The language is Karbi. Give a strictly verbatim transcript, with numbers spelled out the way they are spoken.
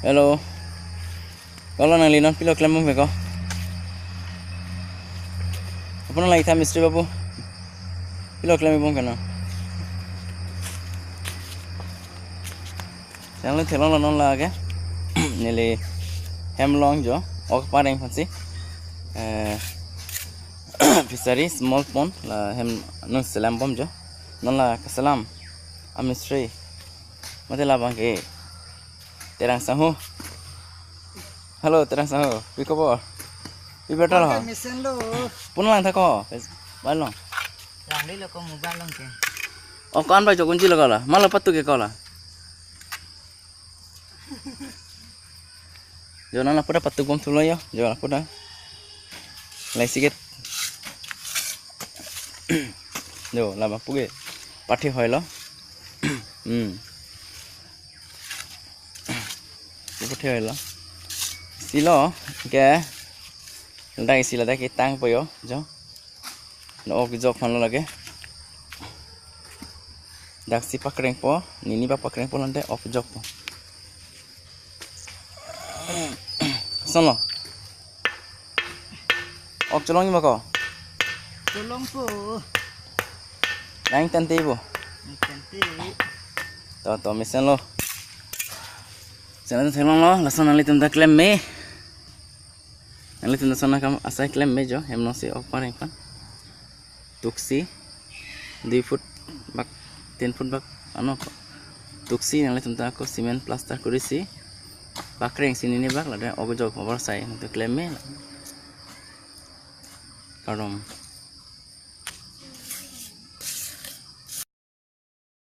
Hello. Kolo nangli non pilo klembom ke ko? Apun nangli tha mistri babu. Pilo klembom ke non? Channel thelong lo non lake. Neli hem long jo. Ok pareng aphansi. Eh, fishery small pond la hem non selambom jo. Non la kaselam. A mistri. Mate labang ke. Terang Sangho. Halo, Terang Sangho. Pi khobor? Pi better ho? Mesen lo. Pun lang tha ko? Balong. Langlelo ko mobile along ke. O, ko-an bai jo kunji lo ko la. Malo patu ke ko la. Jo, non lapu ta patukbom thulo jo. Jo, lapu ta. Lai siket. Jo, lama puke. Pathe hoilo. Hmm. Pathe hoilo. Silo ke. Dai sila dai ke tangpo jo. Jo. No ok jok aphan lo lake. Daksi pakrengpo, nini bak pakrengpo lante ok jokpo. Sonlo. Ok cholong ma ko? Cholongpo. Nang tante bo. Nang tante. To, to, mesen lo. Channel thelong lo, lason nanglitum ta klem me. Nanglitum ta lason akam asai klem me jo, hem alongsi ok pareng aphan. Tuksi, dui foot bak, tin foot bak, ano ko. Tuksi nanglitum ta ko cement plaster kurisi. Pakrengsi nini bak, lade ok jok over sai, nanglitum klem me. Kardom.